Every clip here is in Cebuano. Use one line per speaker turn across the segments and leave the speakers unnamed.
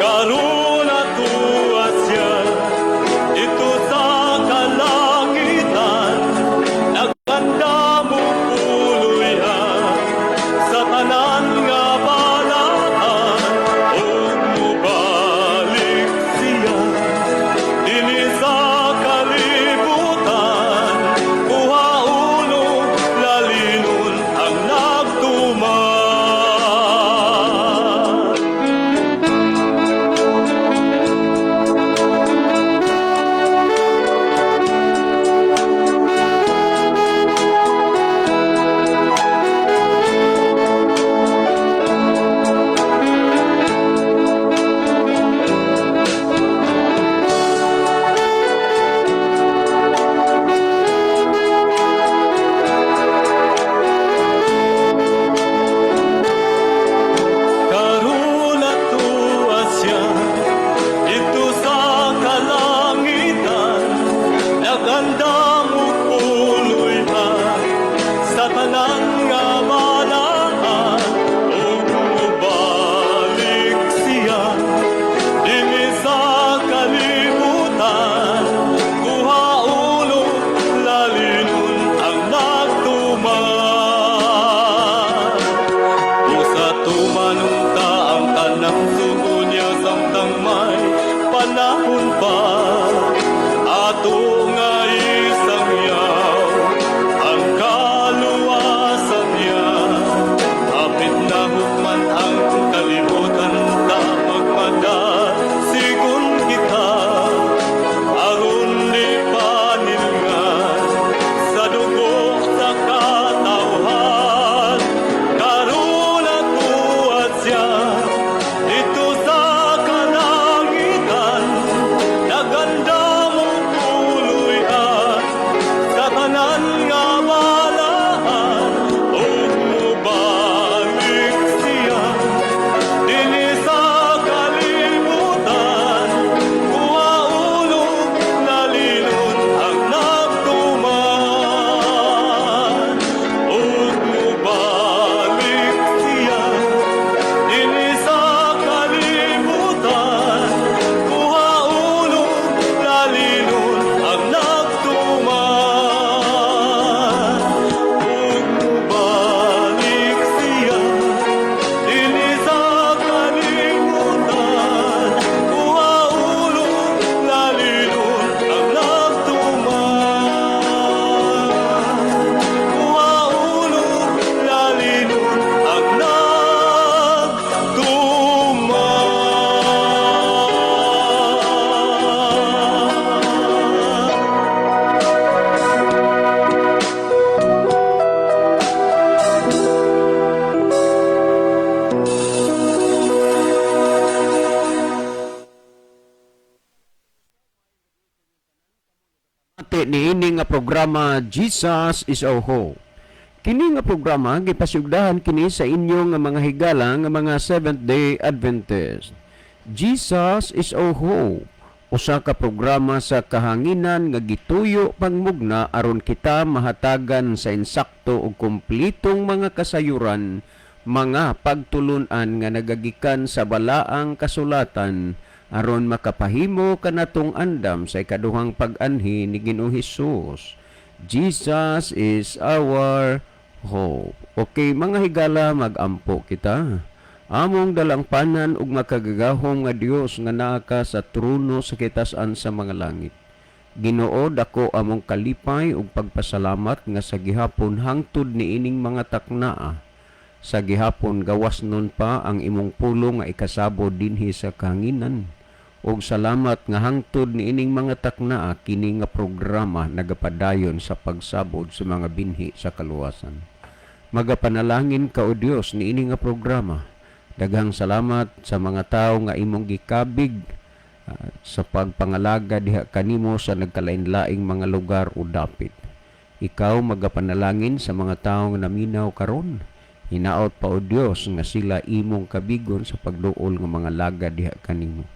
Karon atoa siya didto sa kalangitan, nagandam og puloy-an sa tanan nga balaan, ug mobalik siya dinhi sa kalibutan, kuhaon ug lalinon ang nagtuman. Karon atoa siya didto sa kalangitan, nagandam og puloy-an sa tanan nga balaan, ug mobalik siya dinhi sa kalibutan, kuhaon ug lalinon ang nagtuman. Busa tumanon ta ang tanang sugo niya samtang may panahon pa. Ato nga isangyaw ang kaluwasan niya. Hapit na hukman ang kalibutan, ta magmadasigon kita aron di panilngan sa dugo sa katawhan. Karon atoa siya didto sa kalangitan, nagandam og puloy-an sa tanan nga balaan, ug mobalik siya dinhi sa kalibutan, kuhaon ug lalinon ang nagtuman, ug mobalik siya dinhi sa kalibutan, kuhaon ug lalinon ang nagtuman, ug mobalik siya dinhi sa kalibutan, kuhaon ug lalinon ang nagtuman, kuhaon ug lalinon ang nagtuman.
Ate niini nga programa, Jesus is Our Hope. Kini nga programa gipasugdahan kini sa inyo nga mga higala nga mga Seventh Day Adventist. Jesus is Our Hope. Usa ka programa sa kahanginan nga gituyo pangmugna aron kita mahatagan sa insakto ug kumplitong mga kasayuran, mga pagtulunan nga nagagikan sa balaang kasulatan aron makapahimo kanatong andam sa ikaduhang pag-anhi ni Ginoong Hesus. Jesus is our hope. Okay, mga higala, magampo kita. Among dalangpanan ug makagagahom nga Dios nga naa ka sa trono sa kitasan sa mga langit. Ginoo, dako among kalipay ug pagpasalamat nga sa gihapon hangtod niining mga taknaa. Sa gihapon gawas nun pa ang imong pulong nga ikasabod dinhi sa kahanginan. Og salamat nga hangtod niining mga taknaa kini nga programa nagapadayon sa pagsabod sa mga binhi sa kaluwasan. Magapanalangin ka, o Dios, niini nga programa. Daghang salamat sa mga tawo nga imong gikabig sa pagpangalaga diha kanimo sa nagkalain-laing mga lugar o dapit. Ikaw magapanalangin sa mga tawo nga naminaw karon. Hinaot pa, o Dios, nga sila imong kabigon sa pagduol nga mga laga diha kanimo.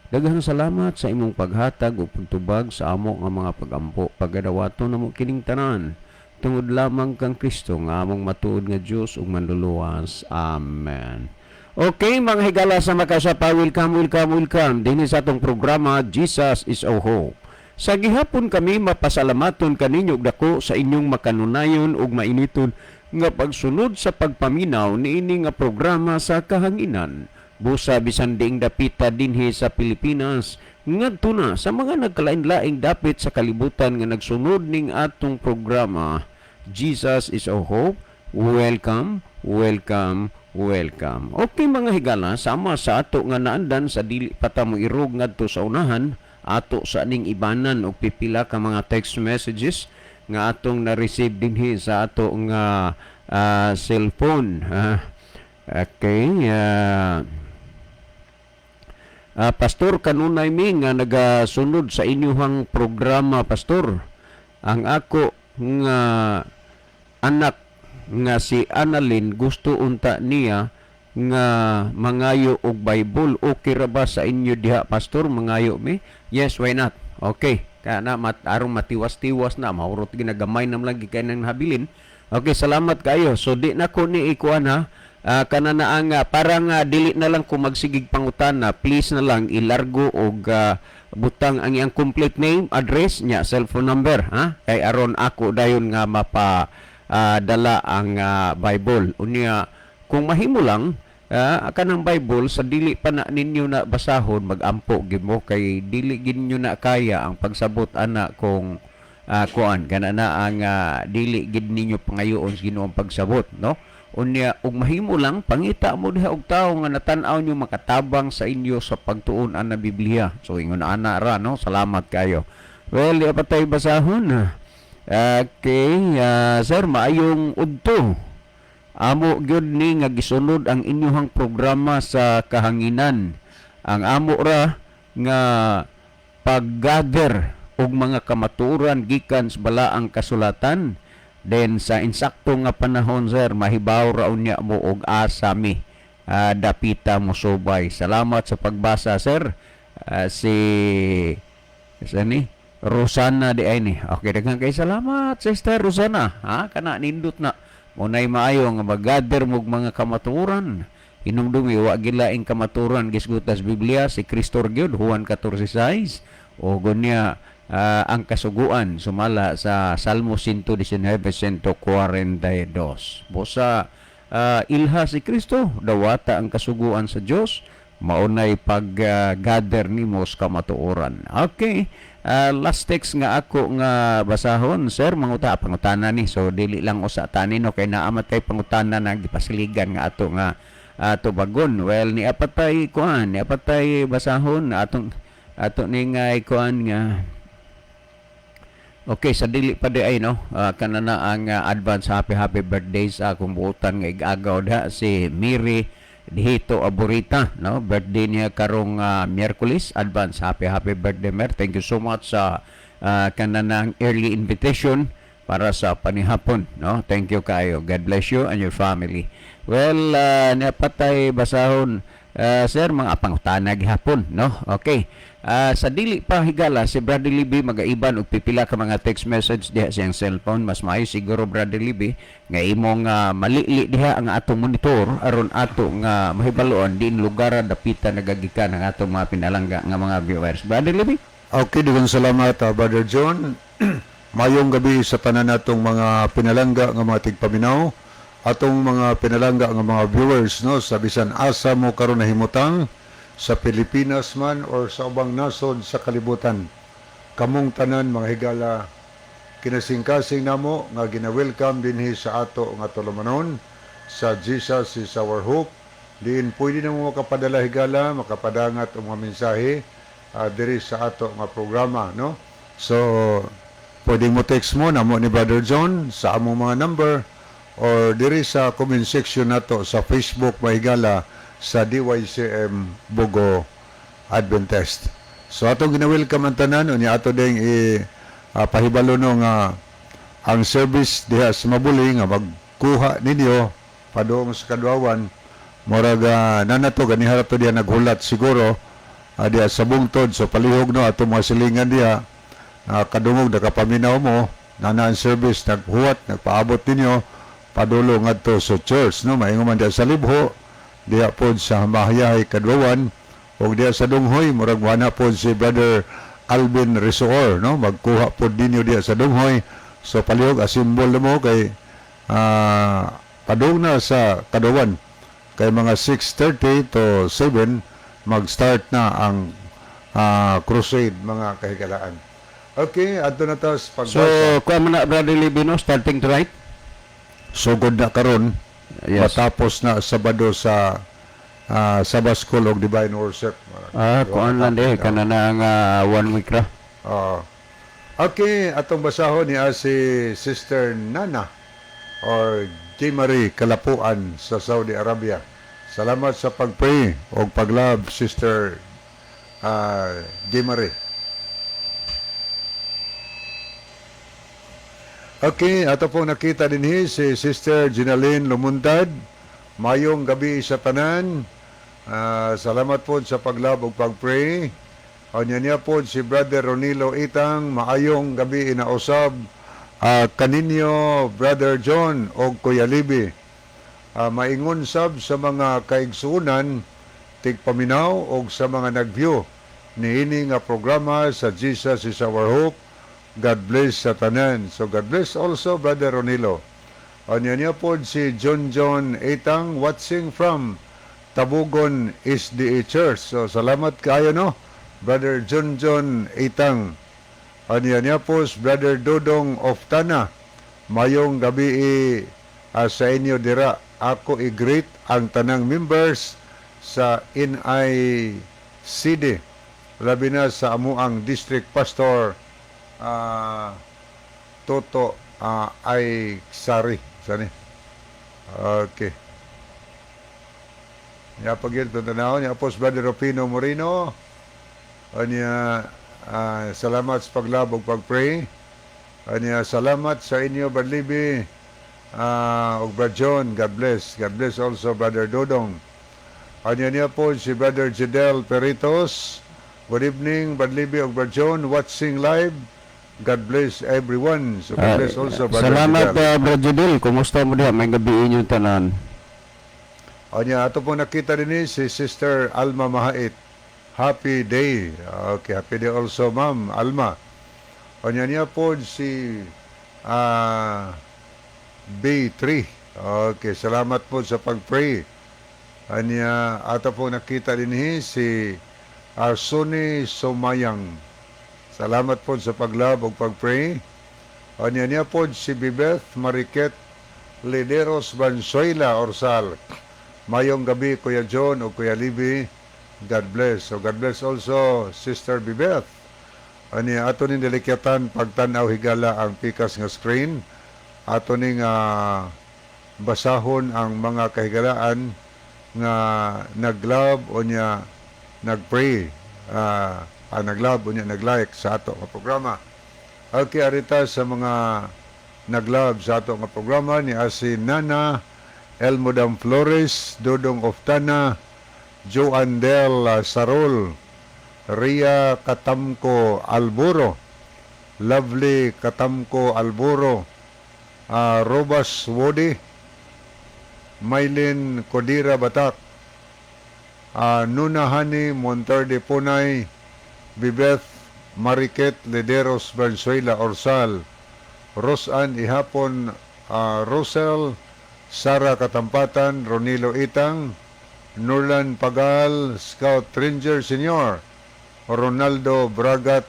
Daghang salamat sa imong paghatag o pagtubag sa amo nga mga pagampo. Pagadawaton namo kining tanan tungod lamang kang Kristo nga among matuod nga Dios ug manluluwas. Amen. Okay, mga higala sa makasapa, welcome, welcome, welcome dinhi sa atong programa Jesus is Our Hope. Sa gihapon kami mapasalamaton kaninyo og dako sa inyong makanunayon ug mainiton nga pagsunod sa pagpaminaw niini nga programa sa kahanginan. Busa bisan diing dapita dinhi sa Pilipinas ngadto na sa mga nagkalain-laing dapit sa kalibutan nga nagsunod ning atong programa Jesus is Our Hope. Welcome, welcome, welcome. Okay, mga higala, sama sa ato nga naandan sa dili pa ta mo irog ngadto sa unahan, ato sa ning ibanan og pipila ka mga text messages nga atong na-receive dinhi sa ato nga cellphone. Ah, okay, Pastor, kanunay mi nga nagasunod sa inyuhang programa, Pastor. Ang ako nga anak nga si Annalyn, gusto unta niya nga mangayo og Bible. Okay ra ba sa inyo diha, Pastor, mangayo mi? Yes, why not? Okay, kana mat aron matiwas-tiwas na mahurot, ginagamay nam lagi kay nang habilin. Okay, salamat kayo. So di na ko ni ikuan ha. Kana na ang parang dili na lang ko magsigig pangutana, please na lang ilargo og butang ang iyang complete name, address nya, cellphone number ha, kay aron ako dayon nga mapa dala ang Bible. Unya kung mahimo lang kanang Bible sa dili pa na ninyo na basahon, magampo gid mo kay dili gid ninyo na kaya ang pagsabot ana kung kuan kana na ang dili gid ninyo pangayoon sa Ginoo ang pagsabot, no? Unya ug mahimo lang pangita mo diha og tawo nga natan-aw nyo makatabang sa inyo sa pagtuon ana Biblia. So ingon ana ra, no? Salamat kayo. Well, di pa tayo basahon. Okay, sir, maayong udto. Amo gyud ni nga gisunod ang inyuhang programa sa kahanginan. Ang amo ra nga pag-gather og mga kamatuoran gikan sa balaang kasulatan. Then sa insakto nga panahon, sir, mahibaw ra unya mo og asa mi dapita mo subay. Salamat sa pagbasa, sir. Si sa ni Rosana di ay ni. Okay, daghan kay salamat, Sister Rosana. Ha, kana nindot na. Munay maayo nga mag-gather mo og mga kamatuoran. Hinumdumi wa gilaing kamatuoran gisgutan sa Biblia, si Kristo gyud, Juan 14:6 o gunya ang kasuguan sumala sa Salmo 119, 142. Busa ilha si Kristo, dawata ang kasuguan sa Dios, maunay pag-gather nimo sa kamatuoran. Okay. Last text nga ako nga basahon, sir, manguta pangutana ni. So dili lang usa tani, no, kay naa man tay pangutana na gipasiligan nga ato nga tubagon. Well, ni apatay kuan, ni apatay basahon atong ato ni nga kuan nga. Okay, sa dili pa di ay, no, kana na ang advance happy happy birthday sa akong buotan nga igagaw diha, si Miri Dihito Aborita, no? Birthday niya karong Miyerkules. Advance happy happy birthday, Mer. Thank you so much sa kananang early invitation para sa panihapon, no? Thank you kayo. God bless you and your family. Well, napatay basahon, sir, mga pangutana gihapon, no? Okay. Sa dili pa, higala, si Brother Libby magaiban og pipila ka mga text message diha sa iyang cellphone. Mas maayo siguro, Brother Libby, nga imong malili diha ang atong monitor aron ato nga mahibaluan diin lugar dapita nagagikan ang atong mga pinalangga nga mga viewers. Brother Libby?
Okay, daghang salamat, Brother John. Mayong gabi sa tanan natong mga pinalangga nga mga tigpaminaw, atong mga pinalangga nga mga viewers, no, sa bisan asa mo karon nahimutang sa Pilipinas man or sa ubang nasod sa kalibutan. Kamong tanan, mga higala, kinasingkasing namo nga gina-welcome dinhi sa ato nga tulumanon sa Jesus is Our Hope. Diin pwede na mo makapadala, higala, makapadangat og mga mensahe diri sa ato nga programa, no? So pwede mo text mo namo ni Brother John sa among mga number or diri sa comment section nato sa Facebook, mahigala, sa DYCM Bogo Adventist. So atong gina-welcome ang tanan. Unya ato ding i pahibalo, no, nga ang service diha sa Mabuli nga magkuha ninyo padung sa Kadwawan, murag nanato ganiha to diha naghulat siguro diha sa bungtod. So palihog, no, ato mga silingan diha kadungog nakapaminaw mo nana ang service naghuwat nagpaabot ninyo padulo ngadto sa church, no? Maingon man diha sa Libho. Diha pod sa Mahayahay Kadwawan ug diha sa Dunghoy, murag wana pod si Brother Alvin Resoor, no, magkuha pod ninyo diha sa Dunghoy. So palihog assemble na mo kay padung na sa Kadwawan kay mga 6:30 to 7 mag-start na ang crusade, mga kahigalaan. Okay, adto na ta sa
So,
pagbasa.
kuha mo na, Brother Libby, no? Starting tonight?
Sugod na karon. Matapos na Sabado sa Sabbath School og Divine Worship.
Kuan lang di. Kana na ang one week ra.
Oo. Okay, atong basahon ni si Sister Nana or J. Marie Kalapuan sa Saudi Arabia. Salamat sa pag-pray o pag-love, Sister J. Marie. Okay, ato pong nakita din si Sister Ginaline Lumuntad. Mayong gabi sa tanan. Salamat po sa pag-love ug pag-pray. Anya niya po si Brother Ronilo Itang, maayong gabi inausab kaninyo, Brother John og Kuya Libi. Maingon sab sa mga kaigsuonan tigpaminaw og sa mga nag-view niini nga programa sa Jesus Is Our Hope. God bless sa tanan. So God bless also, Brother Ronilo. Anya niya po si John John Itang, watching from Tabugon SDA Church. So salamat kayo, no, Brother John John Itang. Anya niya po si Brother Dodong of Tana. Mayong gabi sa inyo dira. Ako i-greet ang tanang members sa NICD. Labi na sa amuang district pastor Toto ay Sari. Sani? Okay. Nya pagil tanaw niya po si Brother Rufino Moreno. Anya salamat sa pag-love ug pag-pray. Anya salamat sa inyo, Brad Libby ug Brad John. God bless. God bless also, Brother Dodong. Anya niya po si Brother Jidel Peritos. Good evening, Brad Libby ug Brad John, watching live. God bless everyone. So God bless also, Brother
Salamat,
Jidel.
Brother Judel. Kumusta mo diha? May gabi inyong tanan.
Anya, ato po nakita din ni si Sister Alma Mahait. Happy day. Okay, happy day also, Ma'am Alma. Anya niya po si B3. Okay, salamat po sa pag-pray. Anya, ato po nakita din si Arsoni Somayang. Salamat po sa pag-love ug pag-pray. Anya niya po si Bibeth Mariket Lideros Bansuela Orsal. Mayong gabi, Kuya John o Kuya Libby. God bless. So God bless also, Sister Bibeth. Ani ato ning dilikyatan pagtan-aw higala ang pikas nga screen. Ato ning basahon ang mga kahigalaan nga nag-love o nya nag-pray, nag-love o nya nag-like sa ato nga programa. Okay, arita sa mga nag-love sa ato nga programa ni si Nana Elmodam Flores, Dodong Oftana, Joan Del Sarol, Ria Katamko Alburo, Lovely Katamko Alburo, Robas Wodi, Mylene Codira Batak, Nuna Hani Monterde Punay, Bibeth Mariket Lederos Valenzuela Orsal, Rosan Ihapon Rosel, Sara Katampatan, Ronilo Itang, Nurlan Pagal, Scout Ranger Senior, Ronaldo Bragat,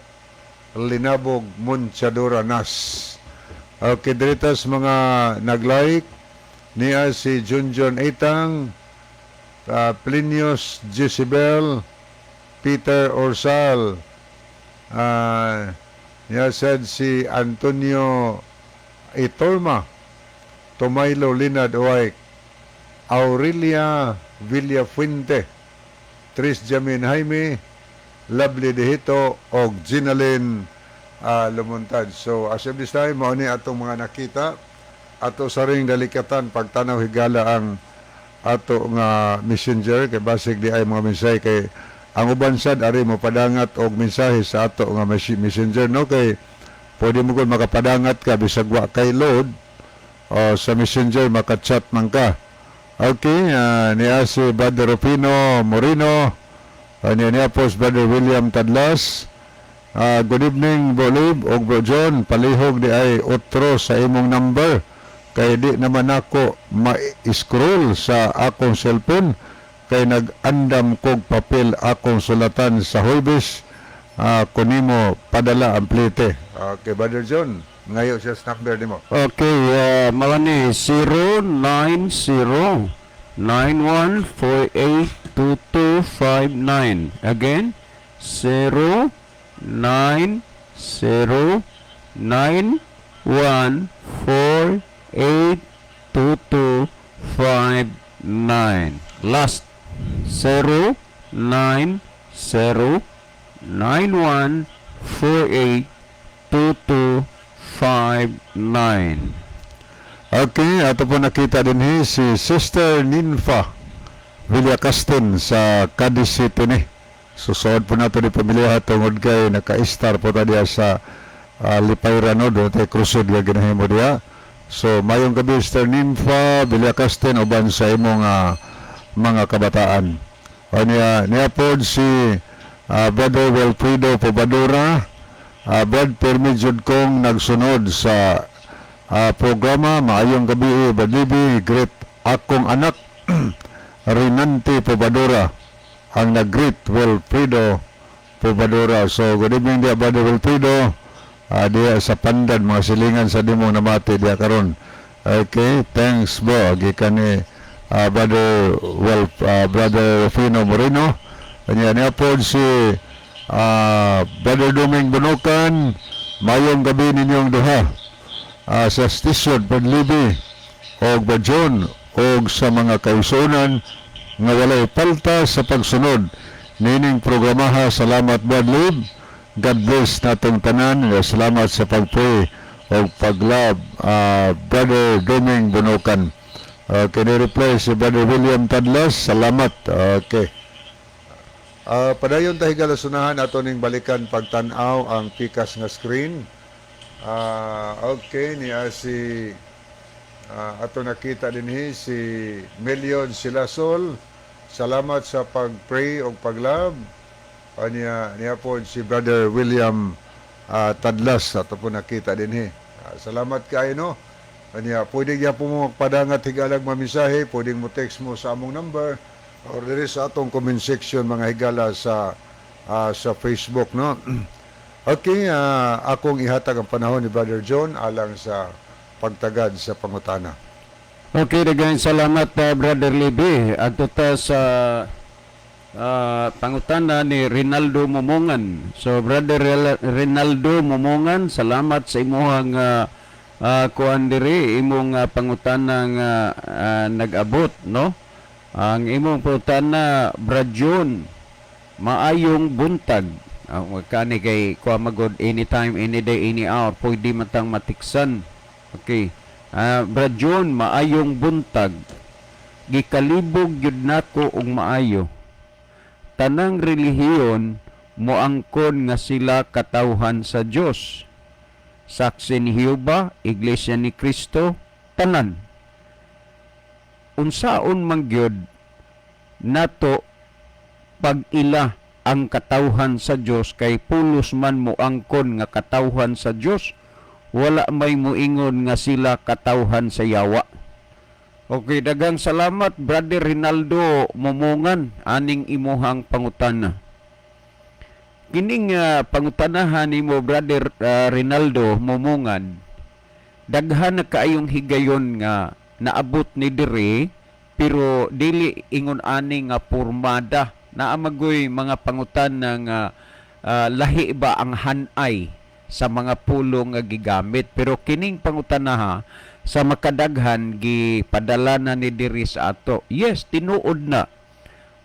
Linabog Munchadora Nas. Okay, diritas mga nag-like niya si Junjun Itang, Plinius Jezebel, Peter Orsal, niya said si Antonio Itorma, Tomaylo Linad Oaik, Aurelia Villafuente, Tris Jamin Jaime, Lovely Dehito, og Ginalyn Lumuntad. So, as of this time, mao ni atong mga nakita. Ato sa ring dalikatan pagtanaw higala ang ato nga messenger kay basig di ay mga mensahe kay ang uban sad ari mo padangat og mensahe sa ato nga messenger, no, kay pwede mo gud makapadangat ka bisag wa kay load o sa messenger, maka-chat man ka. Okay, niya si Brother Rufino Moreno, niya po si Brother William Tadlas. Good evening, Bro Lib og Bro John. Palihog di ay otro sa imong number. Kay di naman ako ma-scroll sa akong cellphone kay nag-andam kog papel akong sulatan sa Huwebes. Kunimo padala ang plite. Okay, Brother John, ngayo siya sa number nimo.
Okay, mao ni 090 91482259. Again, 09091482259. Last, 09091482259.
Okay, ato po nakita din hi si Sister Ninfa Villacastin sa Cadiz City ni. Susuod po nato ni pamilya tungod kay naka-star po ta diya sa Lipayra, no, doon tayo crusade nga ginahimo diya. So mayong gabi, Sister Ninfa Villacastin, uban sa imong mga kabataan. O niya, niya po si Brother Wilfredo Pobadura, Brad, permi jud kong nagsunod sa programa. Maayong gabi, Brad Libby. Greet akong anak Rinante Pobadora, ang nag-greet Wilfredo Pobadora. So good evening diya, Brother Wilfredo, diya sa Pandan, mga silingan sa dimo namati diya karon. Okay, thanks bro, gikan ni Brother well Brother Rufino Moreno. Kanya niya po si Brother Duming Bunukan. Mayong gabi ninyong duha sa station, Brad Libby og Brad John og sa mga kaisunan nga walay palta sa pagsunod nining programaha. Salamat, Brad Lib. God bless natong tanan. Salamat sa pag-pray og pag-love, Brother Doming Bunukan. Okay, ni-reply si Brother William Tadlas. Salamat. Okay. Padayon tayo, galasunahan ato ning balikan pagtan-aw ang pikas nga screen. Okay, niya si ato nakita dinhi si Million Silasol. Salamat sa pag-pray o pag-love. Niya po si Brother William Tadlas ato po nakita dinhi. Salamat kayo, no. Anya, pwede gyud po mo magpadangat, higalag mamisahe, pwede mo text mo sa among number or diri sa atong comment section, mga higala, sa Facebook, no. Okay, akong ihatag ang panahon ni Brother John alang sa pagtagad sa pangutana.
Okay, daghang salamat, Brother Libby. Adto ta sa pangutana ni Rinaldo Momongan. So Brother Rinaldo Momongan, salamat sa imuhang kuan diri, imong pangutana nga nag-abot, no? Ang imong pangutana, "Brad John, maayong buntag." Kani kay kuha magod anytime, any day, any hour, pwede man tang matiksan. Okay. "Brad John, maayong buntag. Gikalibog gyud nako og maayo. Tanang relihiyon moangkon nga sila katawhan sa Dios. Saksi ni Jehova, Iglesia ni Cristo, tanan. Unsaon man gyud nato pag-ila ang katawhan sa Dios kay pulos man moangkon nga katawhan sa Dios? Wala may muingon nga sila katawhan sa yawa." Okay, daghang salamat, Brother Rinaldo Momongan, aning imuhang pangutana. Kining pangutanahan nimo, Brother Rinaldo Momongan, daghan na kaayong higayon nga naabot ni dire pero dili ingon ani nga pormada. Naa magoy mga pangutana nga lahi ba ang hanay sa mga pulong nga gigamit, pero kining pangutanaha sa makadaghan gipadala na ni diri sa ato. Yes, tinuod na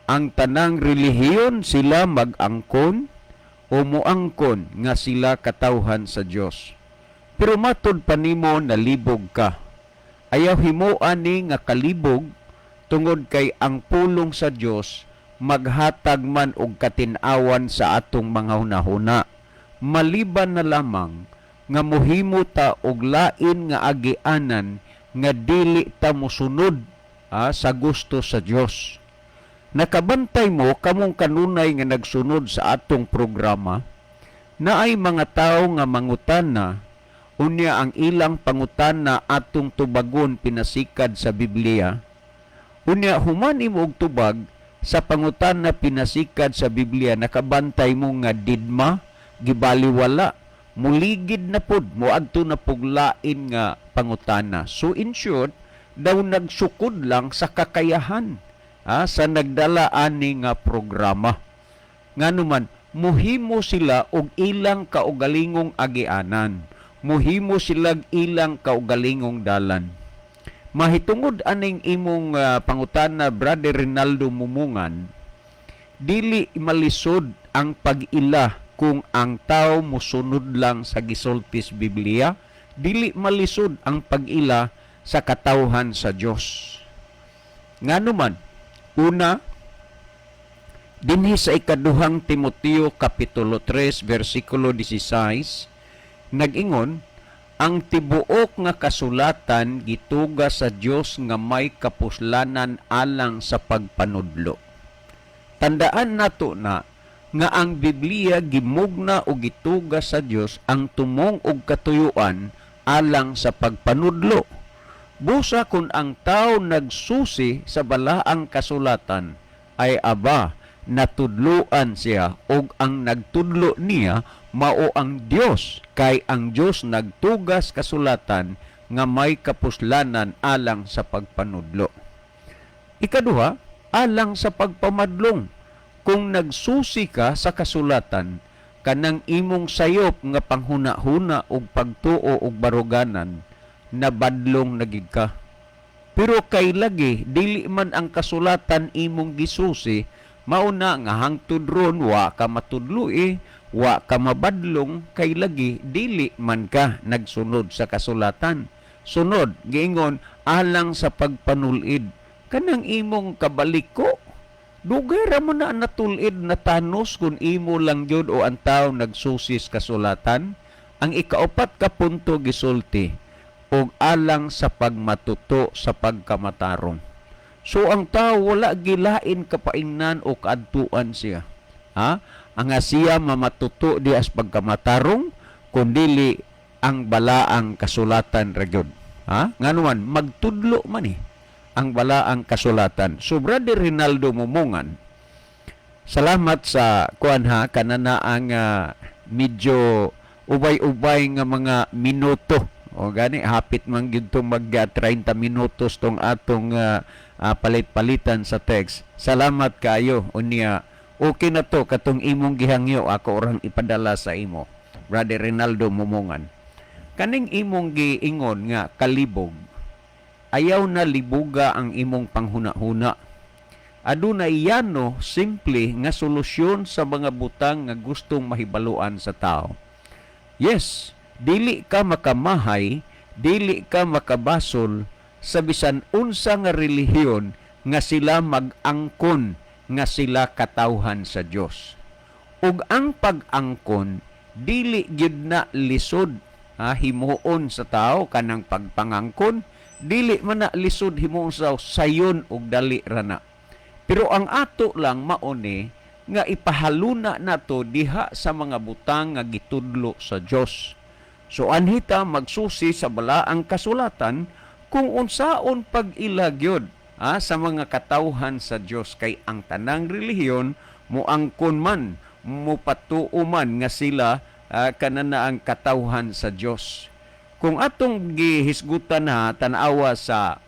ang tanang relihiyon sila mag-angkon o moangkon nga sila katawhan sa Dios. Pero matud pa nimo nalibog ka. Ayaw himuan ni nga kalibog tungod kay ang pulong sa Dios maghatag man og katin-awan sa atong mga hunahuna. Maliban na lamang nga mohimo ta og lain nga agianan nga dili ta mosunod sa gusto sa Dios. Nakabantay mo kamong kanunay nga nagsunod sa atong programa, naay mga tao nga mangutana, unya ang ilang pangutana atong tubagon pinasikad sa Biblia. Unya human imo og tubag sa pangutana pinasikad sa Biblia, nakabantay mo nga didma gibaliwala, muligid na pud, moadto na pug lain nga pangutana. So in short, daw nagsukod lang sa kakayahan sa nagdala ani nga programa. Nganuman muhimo sila og ilang kaugalingong agianan, muhimo sila ilang kaugalingong dalan. Mahitungod aning imong pangutana, Brother Rinaldo Mumungan, dili malisod ang pag-ila kung ang tao musunod lang sa gisultis Biblia. Dili malisod ang pag-ila sa katawhan sa Dios. Nganuman, una, dinhi sa Ikaduhang Timoteo kapitulo 3 versikulo 16, nag-ingon, "Ang tibuok nga kasulatan gituga sa Dios nga may kapuslanan alang sa pagpanudlo." Tandaan nato na nga ang Biblia gimugna o gituga sa Dios ang tumong og katuyuan alang sa pagpanudlo. Busa kung ang tao nagsusi sa balaang kasulatan, ay aba, natudluan siya og ang nagtudlo niya mao ang Dios, kay ang Dios nagtugas kasulatan nga may kapuslanan alang sa pagpanudlo. Ikaduha, alang sa pagpamadlong. Kung nagsusi ka sa kasulatan, kanang imong sayop nga panghuna-huna og pagtuo og baruganan, nabadlong na gid ka. Pero kay lagi dili man ang kasulatan imong gisusi, mao na nga hangtod ron wa ka matudloi, wa ka mabadlong, kay lagi dili man ka nagsunod sa kasulatan. Sunod, giingon alang sa pagpanulid. Kanang imong kabaliko, dugay ra mo na natulid, natanos, kung imo lang gyud o ang tao nagsusis kasulatan. Ang ikaupat ka punto gisulti og alang sa pagmatuto sa pagkamatarong. So ang tao wala gilain kapaingnan o kaadtuan siya. Ha? Ang siya mamatuto di as pagkamatarong kundili ang balaang kasulatan ra gyud. Ha? Nganuman magtudlo man eh ang balaang kasulatan. So Brother Rinaldo Mumungan, salamat sa kuan ha, kanana ang medyo ubay-ubay nga mga minuto. O gani hapit man gyud to mag 30 minutos tong atong palit-palitan sa text. Salamat kayo, unya. Okay na to katong imong gihangyo, ako orang ipadala sa imo. Brother Rinaldo Mumungan. Kaning imong giingon nga kalibog, ayaw na libuga ang imong panghuna-huna. Aduna yano simple nga solusyon sa mga butang nga gustong mahibaluan sa tao. Yes, dili ka makamahay, dili ka makabasol sa bisan unsa nga relihiyon nga sila mag-angkon nga sila katawhan sa Dios. Ug ang pag-angkon dili gyud na lisod ha, himuon sa tao. Kanang pagpangangkon dili man na lisod himuon sa tao, sayon ug dali ra na. Pero ang ato lang mauni nga ipahaluna nato diha sa mga butang nga gitudlo sa Dios. So anhita magsusi sa balaang kasulatan kung unsaon pag-ila gyud sa mga katawhan sa Dios, kay ang tanang relihiyon moangkon man, mopatuo man nga sila kanana ang katawhan sa Dios. Kung atong gihisgutan ha, tan-awa sa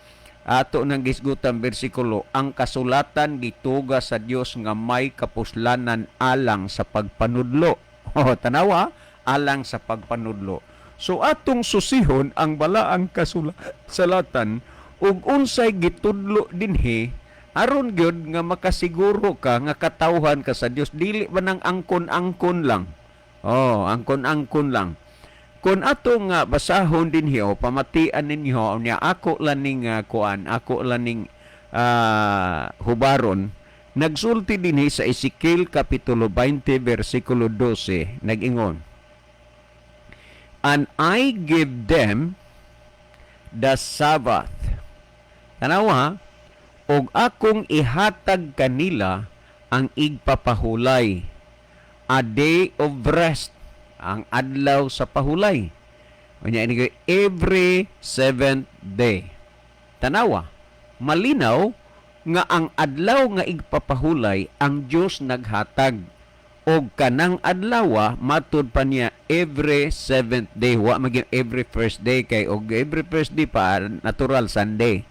ato nang gisgutan bersikulo, ang kasulatan gituga sa Dios nga may kapuslanan alang sa pagpanudlo. Oh, tanawa, alang sa pagpanudlo. So atong susihon ang balaang kasulatan ug unsay gitudlo dinhi aron gyud nga makasiguro ka nga katawhan ka sa Dios, dili ba nang angkon-angkon lang. Oh, angkon-angkon lang. Kung ato nga basahon dinhi o pamatian ninyo niya, ako laning kuan, ako laning hubaron. Nagsulti dinhi sa Ezekiel kapitulo 20 bersikulo 12, nag-ingon, "And I give them the Sabbath." Tanawa ha? Ug akong ihatag kanila ang igpapahulay, a day of rest, ang adlaw sa pahulay. Unya ini every seventh day. Tanawa, malinaw nga ang adlaw nga igpapahulay ang Dios naghatag, og kanang adlawa matud pa niya every seventh day, wa maging every first day, kay og every first day pa, natural Sunday.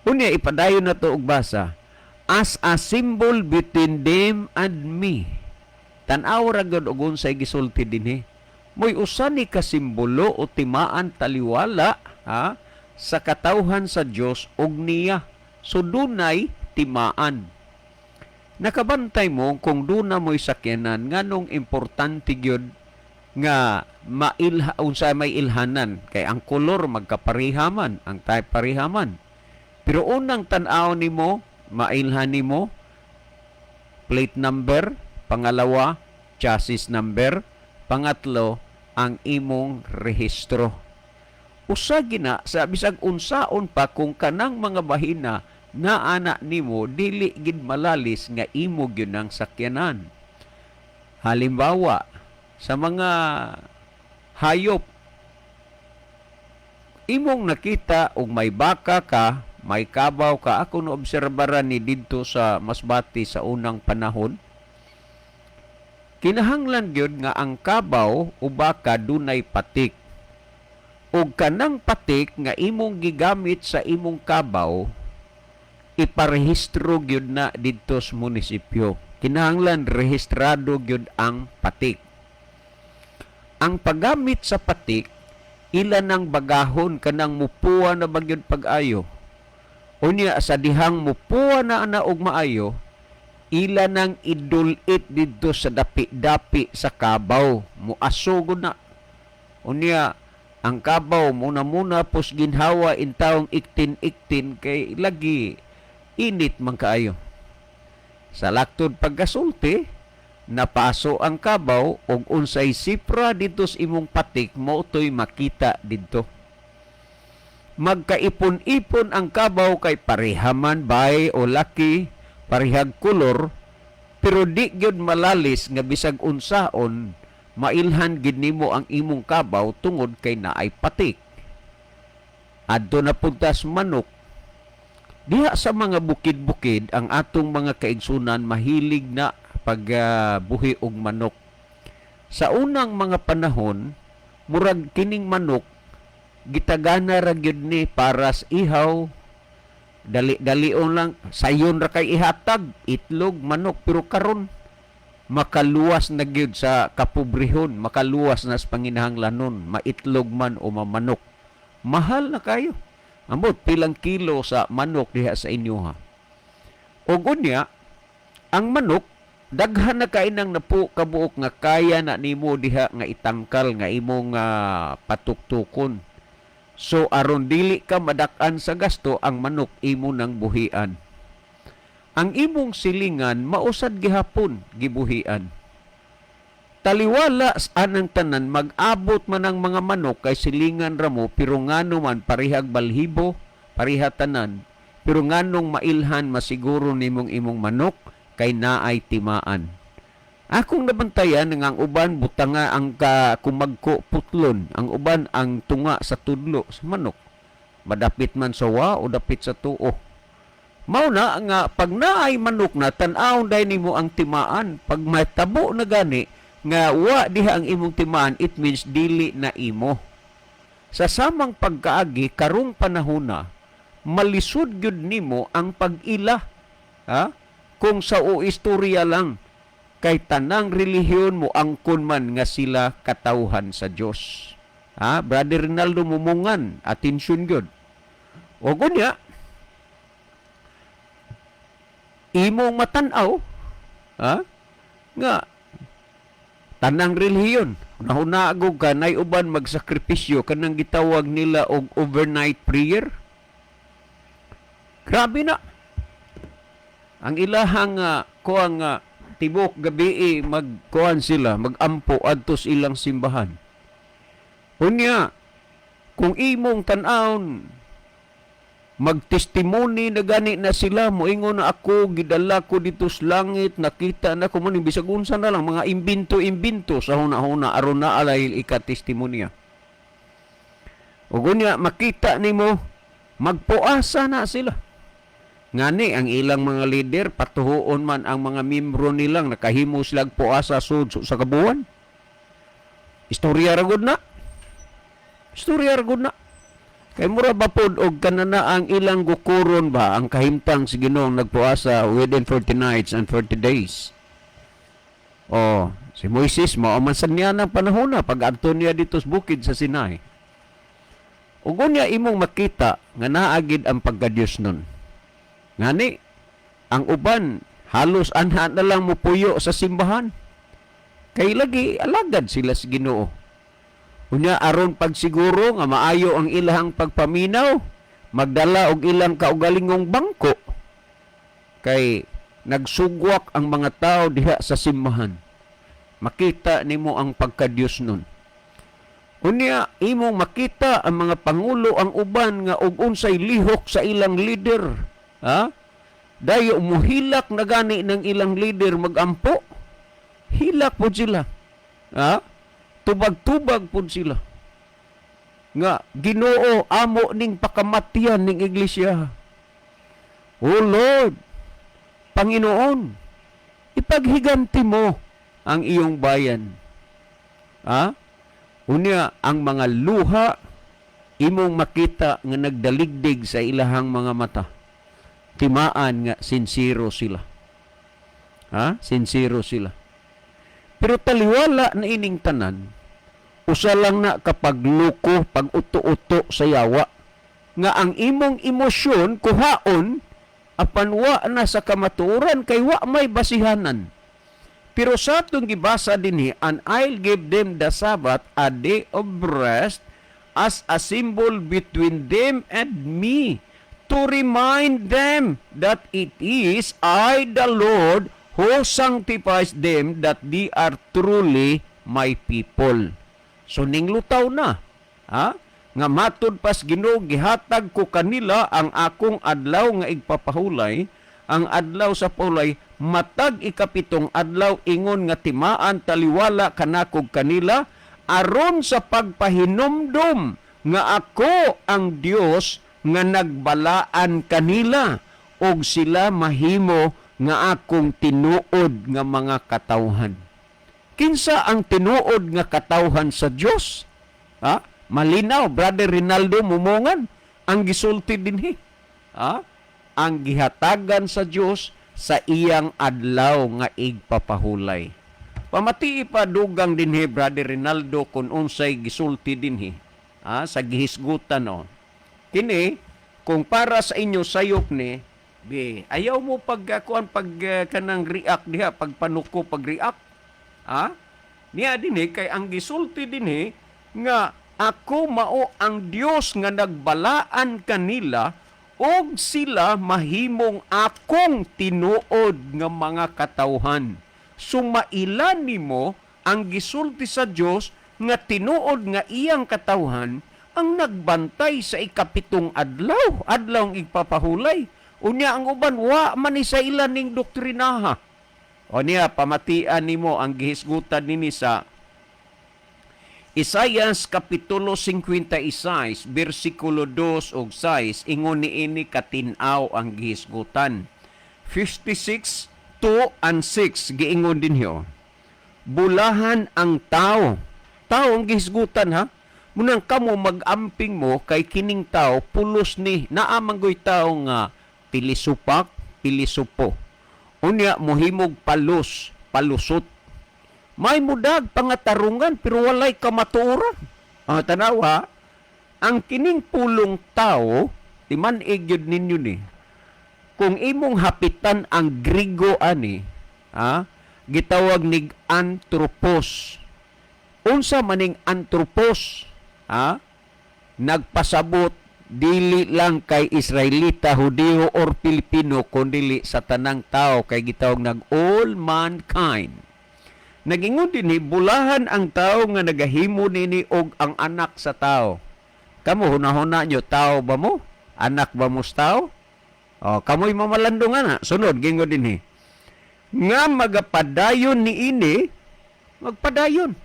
Unya ipadayon na to og basa, as a symbol between them and me. Tan-aw ra gyud og unsay gisulti dinhi. Moy usa ni ka simbolo o timaan, taliwala, ha, sa katawhan sa Dios og niya. So dunay timaan. Nakabantay mo kung duna mo'y sakyanan, nganong importante gyud nga mailha, unsa may ilhanan? Kay ang kolor magkapareha man, ang type pareha man, pero unang tan-aw nimo, mailhan nimo plate number, pangalawa chassis number, pangatlo ang imong rehistro. Usa gina sa bisag unsaon pa kung kanang mga bahina na ana nimo, dili gid malalis nga imo gyud ang sakyanan. Halimbawa, sa mga hayop, imong nakita og may baka ka, may kabaw ka, ako no obserbaran ni didto sa Masbate sa unang panahon. Kinahanglan gyud nga ang kabaw o baka dunay patik. Og kanang patik nga imong gigamit sa imong kabaw, iparehistro gyud na didto sa munisipyo. Kinahanglan rehistrado gyud ang patik. Ang paggamit sa patik, ila nang bagahon, kanang mupuwa na ba gyud pag-ayo. Unya sa dihang mupuwa na ana og maayo, ila nang idulit didto sa dapi-dapi sa kabaw. Muaso gud na. Unya ang kabaw muna-muna pos ginhawa in taong iktin-iktin kay lagi init man kaayo. Sa laktod pagkasulti, napaso ang kabaw og unsay sipra didto sa imong patik, mao to'y makita didto. Magkaipon-ipon ang kabaw kay parehaman bay o laki, parehag kolor, pero di gyud malalis nga bisag unsaon mailhan gid nimo ang imong kabaw tungod kay naay patik. Adto na puntas manok. Diha sa mga bukid-bukid, ang atong mga kaigsunan mahilig na pagbuhi og manok. Sa unang mga panahon, murag kining manok gitagana ra gyud ni para sa ihaw, dali-dalion lang, sayon ra kay ihatag, itlog, manok. Pero karon makaluwas na gyud sa kapobrehon, makaluwas na sa panginahanglanon, maitlog man o mamanok. Mahal na kayo. Ambot pilang kilo sa manok diha sa inyo, ha? Og unya, ang manok daghan na kay nang napo kabuok nga kaya na nimo diha nga itangkal nga imong patuktukon. So aron dili ka madak-an sa gasto, ang manok imo nang buhian. Ang imong silingan mausad gihapon gibuhian. Taliwala sa anang tanan, mag-abot man ang mga manok kay silingan ra mo, pero ngano man parehag balhibo, pareha tanan, pero nganong mailhan, masiguro nimong imong manok kay naay timaan. Akong nabantayan nga ang uban butanga ang ka kumagko, putlon, ang uban ang tunga sa tudlo sa manok, madapit man sa wa o dapit sa tuo. Mao na nga pag naay manok na, tan-awon dai nimo ang timaan. Pag matabo na gani nga wa diha ang imong timaan, it means dili na imo. Sa samang pagkaagi, karong panahona malisod gyud nimo ang pag-ila, ha, kung sa o istorya lang, kay tanang relihiyon mo angkon man nga sila katawhan sa Dios, ha. Brother Rinaldo Mumungan, atensyon gyud. O gunya imong matan-aw, ha, nga tanang relihiyon nahunagog ka nay uban magsakripisyo, kanang gitawag nila og overnight prayer. Grabe na ang ilahang kuang nga tibok gabi magkuan sila, magampo adto sa ilang simbahan. Unya kung imong tan-awon Magtestimony na gani na sila, moingon na, "Ako gidala ko dito sa langit, nakita na ko mo," ning bisag unsa na lang mga imbento-imbento sa huna-huna aron na alay ikatestimonya. Ug unya makita nimo magpuasa na sila. Ngani ang ilang mga leader patuhuon man ang mga membro nilang nakahimo silang puasa sud sa kabuan. Istorya ra gud na. Istorya ra gud na. Kay mura ba pod og kanana ang ilang gukuron ba ang kahimtang si Ginoong nagpuasa within 40 nights and 40 days. Oh, si Moises mao man sa niya ng panahon na pag adto niya dito sa bukid sa Sinai. Ug unya imong makita nga naagid ang pagka-Diyos nun. Ngani, ang uban halos anha na lang mupuyo sa simbahan. Kay lagi alagad sila sa Ginoo. Unya aron pagsiguro nga maayo ang ilahang pagpaminaw, magdala og ilang kaugalingong bangko. Kay nagsugwak ang mga tao diha sa simbahan. Makita nimo ang pagka-Diyos nun. Unya imong makita ang mga pangulo, ang uban nga og unsay lihok sa ilang leader. Ha? Dayo muhilak na gani ng ilang leader magampo. Hilak po sila. Ha? Tubag-tubag po sila. Nga Ginoo, amo ning pakamatian ning iglesia. O Lord, Panginoon, ipaghiganti mo ang iyong bayan. Ha? Unya ang mga luha imong makita nga nagdaligdig sa ilahang mga mata. Timaan nga sinsero sila. Ha? Sinsero sila. Pero taliwala na ining tanan, usa lang na kapag luko, pag uto-uto sa yawa, nga ang imong emosyon kuhaon apan wa na sa kamatuoran kay wa may basihanan. Pero sa atong gibasa dinhi, "And I'll give them the Sabbath, a day of rest, as a symbol between them and me, to remind them that it is I, the Lord, who sanctifies them, that they are truly my people." So ninglutaw na. Ha? Nga matud pas Ginoo, "Gihatag ko kanila ang akong adlaw nga igpapahulay, ang adlaw sa pulay matag ikapitong adlaw, ingon nga timaan taliwala kanakog kanila aron sa pagpahinumdum nga ako ang Dios nga nagbalaan kanila og sila mahimo nga akong tinuod nga mga katawhan." Kinsa ang tinuod nga katawhan sa Dios? Ha? Malinaw, Brother Rinaldo Mumongan, ang gisulti dinhi. Ha? Ang gihatagan sa Dios sa iyang adlaw nga igpapahulay. Pamatii pa dugang dinhi, Brother Rinaldo, kung unsay gisulti dinhi. Ha? Sa gihisgutan, no. Kini kung para sa inyo sayop ni be, ayaw mo pag kuan pag kanang react diha, pagpanuko, pag react. Ha? Niya dinhi kay ang gisulti dinhi nga ako mao ang Dios nga nagbalaan kanila og sila mahimong akong tinuod nga mga katawhan. Sumailan nimo ang gisulti sa Dios nga tinuod nga iyang katawhan ang nagbantay sa ikapitong adlaw, adlaw ang igpapahulay. Unya ang uban wa man ni sa ilan ning doktrinaha. O niya, pamatian nimo ang gihisgutan nini sa Isayas Kapitulo 56, bersikulo 2 ug 6, ingon niini katin-aw ang gihisgutan. 56, 2 and 6, giingon dinhi. Bulahan ang tao. Tao ang gihisgutan, ha. Munang kamo mag-amping mo kay kining tao pulos ni naamanggoy tao nga pilisupak, pilisupo. Unya mohimog palus, palusot. May mudag pangatarungan pero walay kamatuoran. Ah, tanawa, ang kining pulong tao, timan-ig gyud ninyo ni. Kung imong hapitan ang Grigo ani, ha, gitawag nig anthropos. Unsa maning anthropos? Ha? Nagpasabot dili lang kay Israelita, Hudiyo or Pilipino kundili sa tanang tao kay gitawag nag all mankind. Nagingon din ni bulahan ang tao nga nagahimo nini og ang anak sa tao. Kamo hunahuna nyo, tao ba mo? Anak ba mo sa tao? O, kamoy mamalandong ana. Sunod, gingon dinhi. Nga magapadayon niini, magpadayon.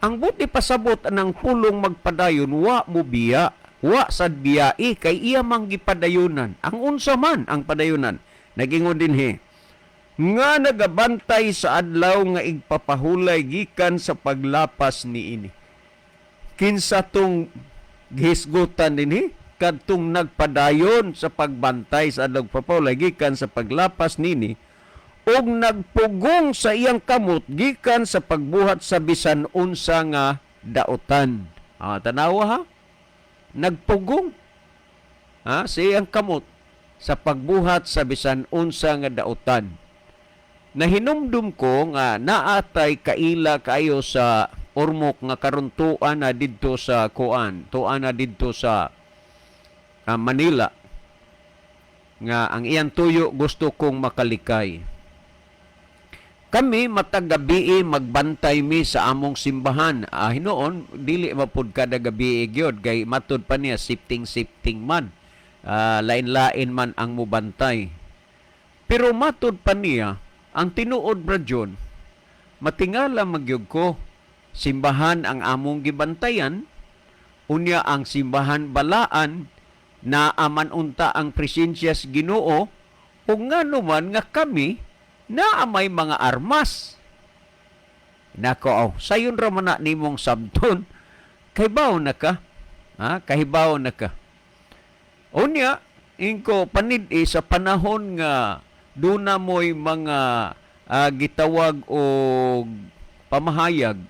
Ang buti pasabot ng pulong magpadayon, wa mo biya, wa sad biyai, kay iya mang gipadayonan. Ang unsa man ang padayonan. Nagingon dinhi nga nagabantay sa adlaw nga igpapahulay gikan sa paglapas niini. Kinsa tong gihisgutan dinhi? Kadtong nagpadayon sa pagbantay sa adlaw papahulay gikan sa paglapas nini ug nagpugong sa iyang kamot gikan sa pagbuhat sa bisan unsa nga daotan. Ah, tanawa ha. Nagpugong ha sa iyang kamot sa pagbuhat sa bisan unsa nga daotan. Nahinumdum ko nga naatay kaila kaayo sa Ormoc nga karon tuan na didto sa kuan, tuan na didto sa Manila, nga ang iyang tuyo gusto kong makalikay. Kami matag gabi magbantay mi sa among simbahan. Ah, hinuon dili mapud kada gabi gyud kay matud pa niya shifting shifting man. Ah, lain-lain man ang mubantay. Pero matud pa niya, ang tinuod, Brad John, matingala magyug ko, simbahan ang among gibantayan, unya ang simbahan balaan, naaman unta ang presensya sa Ginoo, ug ngano man nga kami naa may mga armas. Nako, aw, sayon ra man na nimong sabton. Kahibaw na ka. Ha? Kahibaw na ka. Unya, ingko panid-i sa panahon nga duna mo'y mga gitawag og pamahayag,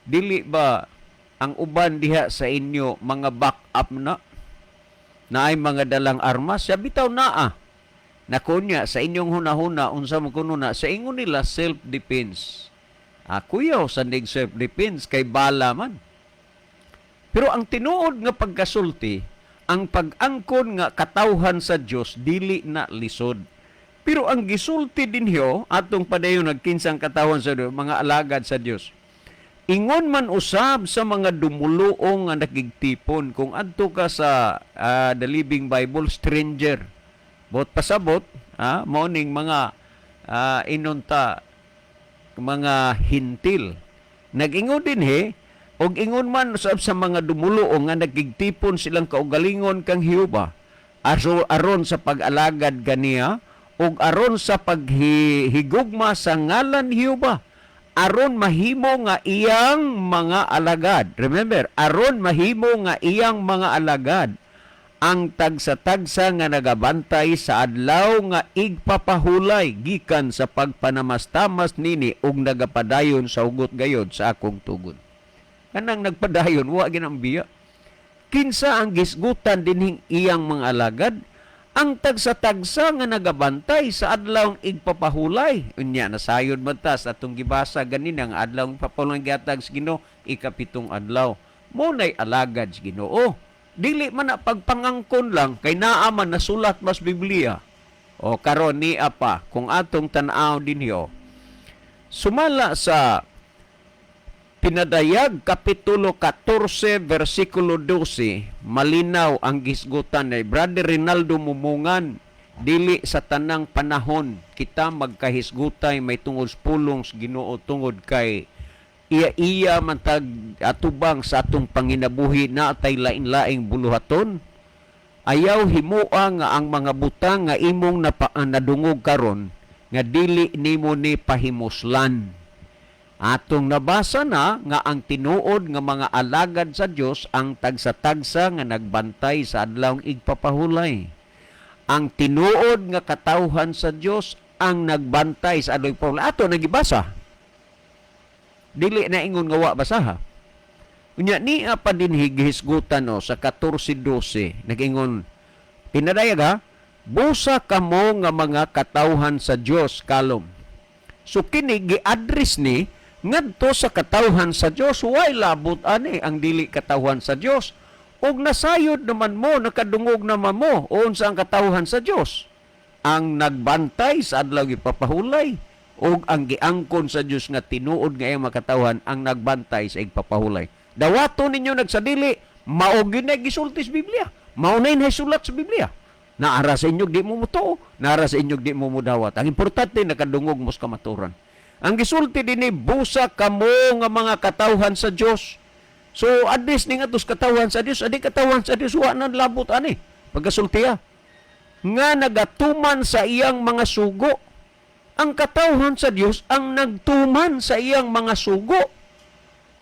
dili ba ang uban diha sa inyo mga back up na naay mga dalang armas? Siya bitaw naa. Nakunya sa inyong hunahuna unsa mo kuno na? Sa ingon nila, self defense. Ah, kuyaw sandig self defense kay bala man. Pero ang tinuod nga pagkasulti, ang pag-angkon nga katawhan sa Dios dili na lisod. Pero ang gisulti dinhio atong padayon nagkinsang katawhan sa Dios, mga alagad sa Dios. Ingon man usab sa mga dumuluong nga nakigtipon, kung adto ka sa The Living Bible, stranger. Bot pasabot, mao ning mga inunta mga hintil. Nag-ingon dinhi, og ingon man usab sa mga dumuluong nga nagigtipon silang kaugalingon kang Jehova aso aron sa pag-alagad kaniya ug aron sa paghigugma sa ngalan ni Jehova, aron mahimo nga iyang mga alagad. Remember, aron mahimo nga iyang mga alagad ang tagsa-tagsa nga nagabantay sa adlaw nga igpapahulay gikan sa pagpanamastamas nini ug nagapadayon sa hugot gayod sa akong tugon. Kanang nagpadayon, wa ginang biya. Kinsa ang gisgutan dinhing iyang mga alagad? Ang tagsa-tagsa nga nagabantay sa adlaw igpapahulay. Unya nasayod man ta sa atong gibasa ganina ang adlaw igpapahulay gihatag sa Ginoo, ikapitong adlaw. Mo nay alagad sa Ginoo. Dili man na pagpangangkon lang kay naa man nasulat mas Biblia. O karon ni apa kung atong tan-aw dinhiyo. Sumala sa Pinadayag Kapitulo 14 versikulo 12, malinaw ang gisgutan ni Brother Rinaldo Mumungan. Dili sa tanang panahon kita magkahisgutay may tungod sa pulong sa Ginoo tungod kay iya-iya man tag atubang sa atong panginabuhi na atay lain-laing buluhaton. Ayaw himua nga ang mga butang nga imong nadungog karon nga dili nimo ni pahimuslan. Atong nabasa na nga ang tinuod nga mga alagad sa Dios ang tagsa-tagsa nga nagbantay sa adlawng igpapahulay. Ang tinuod nga katawhan sa Dios ang nagbantay sa adlaw igpapahulay. Ato nagibasa. Dili na ingon nga wa basaha. Unya niya pa din gihisgutan no sa 14:12, nag-ingon Pinadayag ha, busa kamo nga mga katawhan sa Dios kalom. So kini gi-address ni ngadto sa katawhan sa Dios, way labot ani ang dili katawhan sa Dios. Ug nasayod naman mo, nakadungog naman mo unsa ang katawhan sa Dios. Ang nagbantay sa adlaw ipapahulay ug ang giangkon sa Dios nga tinuod nga iyang makatawhan ang nagbantay sa igpapahulay. Dawato ninyo nagsadili, mao gyud na gisulti sa Biblia. Mao na sulat sa Biblia. Naara sa inyo di mo mutuo, naara sa inyo di mo mudawat. Ang importante, nakadungog mo sa kamaturan. Ang gisulti dinhi, "Busa kamo nga mga katawhan sa Dios." So address ni nga katawhan sa Dios, adi katawhan sa Dios wa na labot ani. Pagkasultiya nga nagatuman sa iyang mga sugo. Ang katawhan sa Dios ang nagtuman sa iyang mga sugo.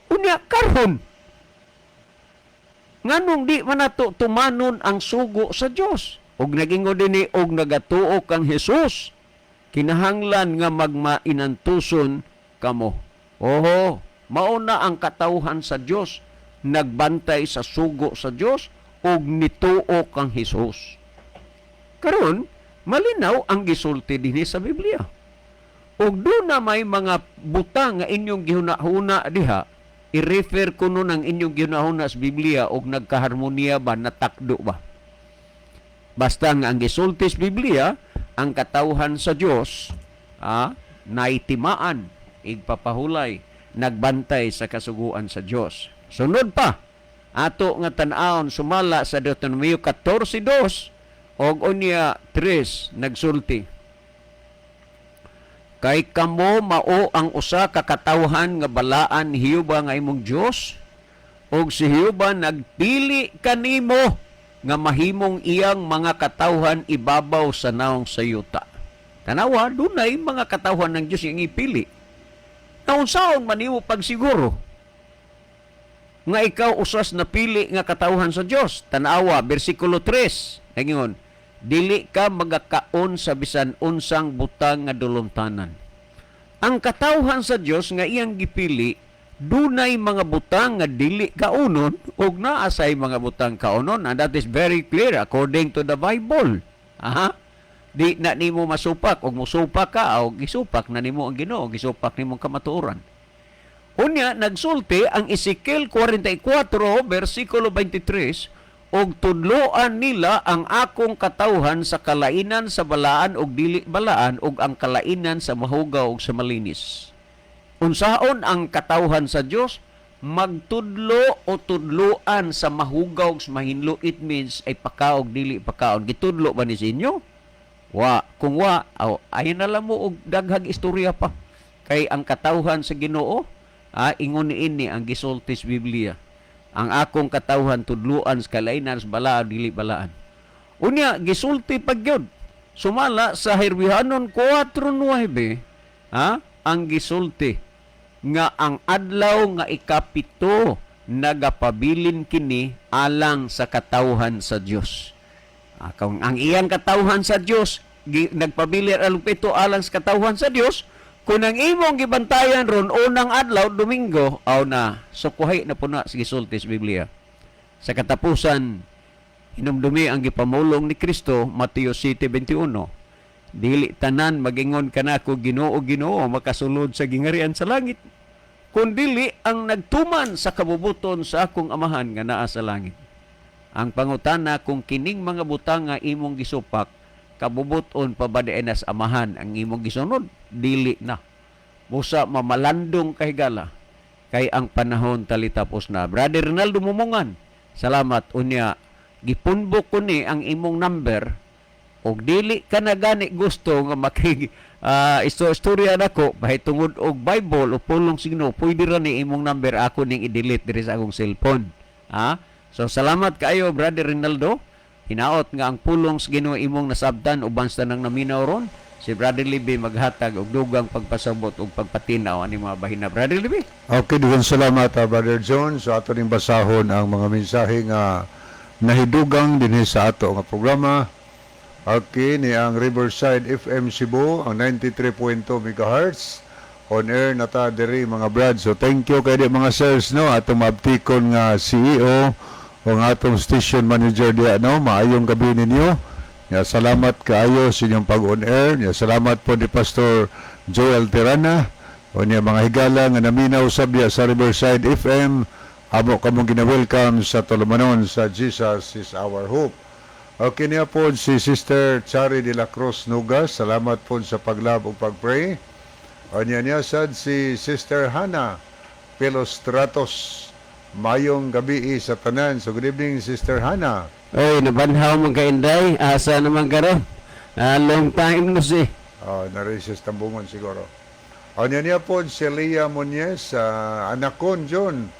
Unya karon, nganong di man nato tumanon ang sugo sa Dios? Og nagingon dinhi, "Og nagatuo kang Hesus, kinahanglan nga magmainantuson kamo." Oho, mao na ang katawhan sa Dios, nagbantay sa sugo sa Dios ug nituo kang Hesus. Karon, malinaw ang gisulti dinhi sa Biblia. Ug duna may mga butang nga inyong gihuna-huna diha, i-refer kuno ng inyong gihuna-huna sa Biblia og nagkaharmoniya ba, natakdo ba? Basta nga ang gisulti sa Biblia, ang katawhan sa Dios, naitimaan, igpapahulay, nagbantay sa kasuguan sa Dios. Sunod pa, ato nga tan-awon sumala sa Deuteronomio 14:2 og unya 3, nagsulti, "Kay kamo mao ang usa ka katawhan nga balaan ni Jehova nga imong Dios, ug si Jehova nagpili kanimo nga mahimong iyang mga katawhan ibabaw sa naong sa yuta." Tanawa, dunay mga katawhan ng Dios yung ipili. Naunsaon man nimo pagsiguro nga ikaw usas napili nga katawhan sa Dios? Tanawa, bersikulo 3. Ngayon, "Dili ka magakaon sa bisan unsang butang nga dulumtanan." Ang katawhan sa Dios nga iyang gipili, dunay mga butang nga dili kaunon ug naa say mga butang kaunon, and that is very clear according to the Bible. Aha. Di na nimo masupak, og musupak ka og gisupak na nimo ang Ginoo, gisupak nimo ang kamatuoran. Unya nagsulti ang Ezekiel 44 versikulo 23, "Og tudloan nila ang akong katawhan sa kalainan sa balaan ug dili balaan ug ang kalainan sa mahugaw ug sa malinis." Unsaon ang katawhan sa Dios magtudlo o tudloan sa mahugaw ug sa mahinlo? It means ay pakaog dili pakaon. Gitudlo ba ni sa inyo? Wa. Kung wa, aw, ayon na lang mo og daghag istorya pa. Kay ang katawhan sa Ginoo, ingon niini ang gisulti sa Biblia. "Ang akong katawhan tudluan sa kalainan sa balaan dili balaan." Unya gisulti pag gyud sumala sa Herbreohanon 4:9, ang gisulti nga ang adlaw nga ikapito nagapabilin kini alang sa katawhan sa Dios. Kung ang iyang katawhan sa Dios nagpabilin adlaw pito alang sa katawhan sa Dios, kung ang imong gibantayan ron unang adlaw, Domingo, aw na sukuhay na po na sa gisulti sa Biblia. Sa katapusan, hinumdumi ang gipamulong ni Kristo, Mateo 7:21. "Dili tanan magingon kanako, 'Ginoo, Ginoo,' makasulod sa gingarian sa langit, kundili ang nagtuman sa kabubuton sa akong Amahan nga naa sa langit." Ang pangutana, kung kining mga butang nga imong gisupak, kabubuton pa ba diay sa Amahan ang imong gisunod? Dili na. Busa mamalandong kahigala kay ang panahon talitapos na. Brother Ronaldo Mumungan, salamat. Unya gipunbok ko ni ang imong number og dili ka na gani gusto nga makig istorya nako bahitungod og Bible o pulong sa Ginoo, pwede ra ni imong number ako ning i-delete diri sa akong cellphone. Ha? So salamat kaayo, Brother Rinaldo. Hinaot nga ang pulong sa Ginoo imong nasabtan uban sa nang naminaw ron. Si Brother Libby maghatag og dugang pagpasabot og pagpatinaw ani mga bahina. Brother Libby.
Okay, daghang salamat, Brother John. So ato ning basahon ang mga mensahe nga nahidugang dinhi sa ato nga programa. Okay, ni ang Riverside FM Cebu, ang 93.2 MHz. On air na ta diri, mga brad. So thank you kay di mga sirs, no, atong maabtikon nga CEO o ang atong station manager diya, no. Maayong gabi ninyo. Ya, salamat kaayo sa inyong pag-on air. Ya, salamat po ni Pastor Joel Tirana. O niya mga higala nga naminaw sab diya sa Riverside FM. Amo kamong gina-welcome sa tulumanon sa Jesus is Our Hope. Okay niya po si Sister Chari de la Cruz Nugas. Salamat po sa pag-love ug pag-pray. O niya niya sad si Sister Hannah Pelostratos. Mayong gabi sa tanan. So good evening, Sister Hannah.
Oy, nabanhaw man ka, Inday. Asa naman karon? Ah, long time no see.
Oh, nare siya sa Tambungon siguro. O niya niya po si Leah Muñez, anakon John,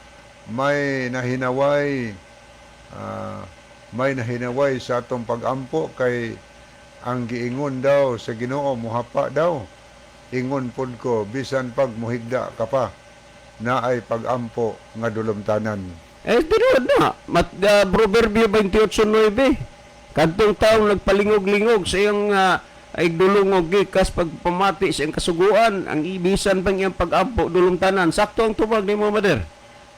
may nahinaway sa atong pagampo kay ang giingon daw sa Ginoo muhapa daw. Ingon pod ko bisan pag muhigda ka pa naay pagampo nga dulumtanan.
Eh, tinuod na. Proverbio 28:9. Kadtong taong nagpalingog-lingog sa iyang ay dulungog gikas pagpamati sa iyang kasuguan, ang ibisan pang iyang pag-ampo, dulong tanan. Sakto ang tubag ni mo, Mader.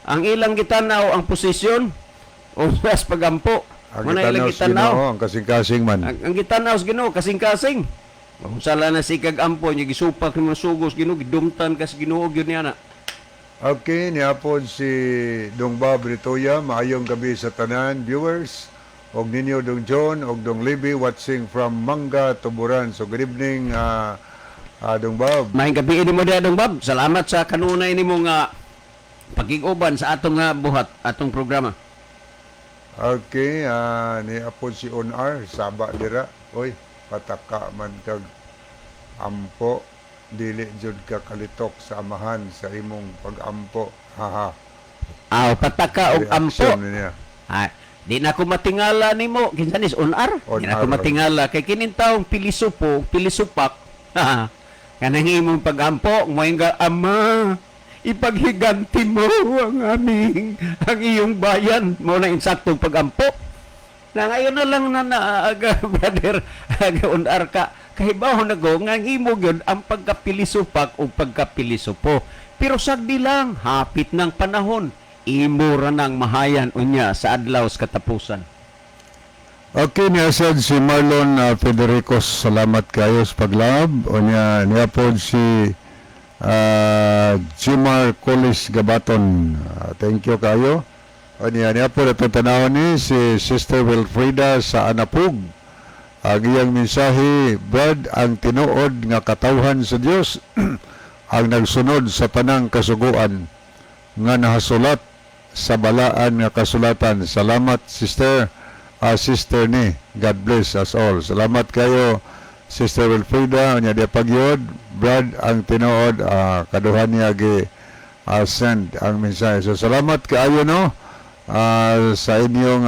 Ang ilang gitanaw ang posisyon o mas pagampo.
Ang
Muna ilang
gitanaw sa
gitanaw.
Ginoo ang kasing-kasing man.
Ang gitanaw sa Ginoo kasing-kasing. Kung sala na si kag ampo niya gisupak ni mga sugos Ginoo, gidumtan kas Ginoo gyud niya na.
Okay, niapon si Dong Bob Ritoya, maayong gabi sa tanan viewers. Og ninyo Dong John og Dong Libby watching from Manga, Tuburan. So good evening, Dong Bob.
Maayong gabi nimo diha, Dong Bob. Salamat sa kanunay nimo nga pagig-uban sa atong nga buhat, atong programa.
Okay, niapon si Onar saba dira. Oy, pataka man kag ampo, dili jud ka kalitok sa amahan sa imong pagampo. Haha.
Aw, pataka og ampo.
Reaction niya.
Ah, di na ko matingala nimo kinsa nis onar. Di na ko
Onar.
matingala kay kining taong pilisupo, pilisupak. Kanang imong pagampo, moingon ka, "Ama, ipaghiganti mo ang iyong bayan." Mo na insaktong pagampo. Na ngayon na lang na naaga, brother, aga unar ka. Kahibaw na ko, nga ang imo gyud ang pagkapilisupak o pagkapilisupo. Pero sagdi lang, hapit ng panahon, imo ra nang mahayan unya sa adlaw sa katapusan.
Okay, niya sad si Marlon Federico, salamat kayo sa paglab. O niya, niya po si Jimar Colis Gabaton. Thank you kayo. O niya, niya po itong tanawon ni si Sister Wilfrida sa Anapug. Ang iyang mensahe, "Brad, ang tinuod nga katawhan sa Dios ang nagsunod sa tanang kasuguan nga nahasulat sa balaan nga kasulatan." Salamat, sister, sister ni. God bless us all. Salamat kayo, Sister Wilfrida. Unya di pagyod, "Brad, ang tinuod," kaduhan niya gi send ang mensahe. So salamat kaayo, no, sa inyong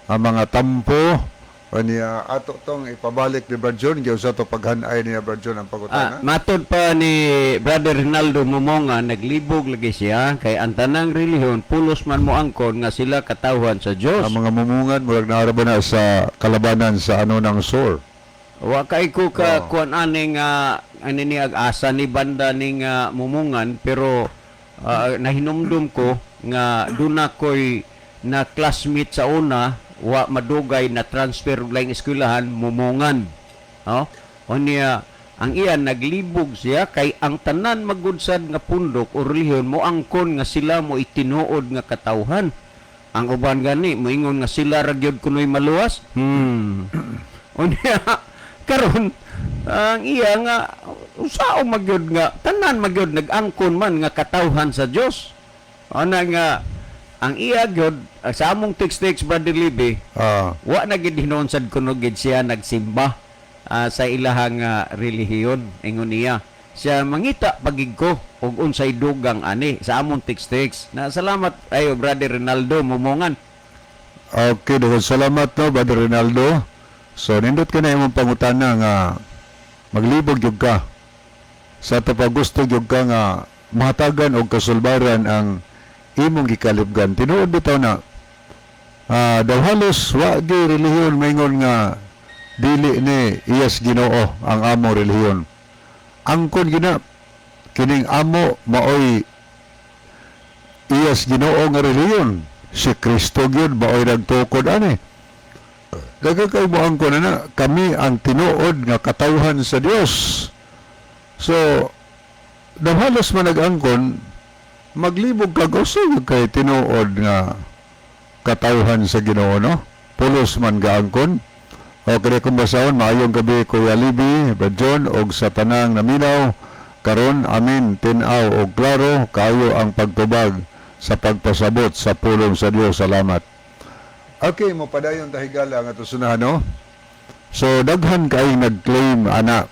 ang mga tampo. Unya ato tong ipabalik ni Brad John giusa to paghanay niya Brad John ang pangutana.
Matod pa ni Brother Rinaldo Momonga, naglibog lagi siya kay ang tanang relihiyon pulos man mo angkon nga sila katawhan sa Dios.
Ang mga mumungan murag naara ba na sa kalabanan sa ano ng sore.
Wa kay ko ka
Oo.
kuan ani nga ani ni ag-asa ni banda ning mumungan, pero nahinumdum ko nga duna koy na classmate sa una, wa madugay na transfer og laing eskwelahan, mumungan. Oh? Unya ang iya naglibog siya kay ang tanan magudsad nga pundok o relihiyon mo angkon nga sila mo itinuod nga katawhan. Ang uban gani moingon nga sila ra gyud kunoy maluwas. Unya karon ang iya nga usao magyud nga tanan magyud nag-angkon man nga katawhan sa Dios. Ana nga ang iya gyud sa among text-text, Brother Libby, wa na gid hinuon sad kuno gid siya nagsimba sa ilahang relihiyon. Ingon niya siya mangita pagig ko og unsay dugang ani sa among text-text na. Salamat ayo, Brother Rinaldo Mumongan.
Okay, daghang salamat no, Brother Rinaldo. So nindot ka na imong pangutana nga maglibog gyud ka. Sa ato pa gusto gyud ka nga mahatagan og kasulbaran ang imong gikalibgan. Tinuod bitaw na daw halos wa gyud relihiyon maingon nga dili ni iyas Ginoo ang amo relihiyon. Angkon gina kining amo maoy iyas Ginoo nga relihiyon. Si Kristo gyud maoy nagtukod ani. Daghang kay mo angkon na kami ang tinuod nga katawhan sa Dios. So daw halos man nag-angkon, maglibog kag usa kay tinuod nga katawhan sa Ginoo, no? Pulos man gaangkon. O kaya kung basahon, maayong gabi, Kuya Libby, Brad John, og sa tanang naminaw, karon amin, tinaw og klaro, kayo ang pagtubag. Sa pagpasabot sa pulong sa Dios. Salamat. Okay, mo padayon ta, higala, nga sunahan, no? So daghan kay nag-claim ana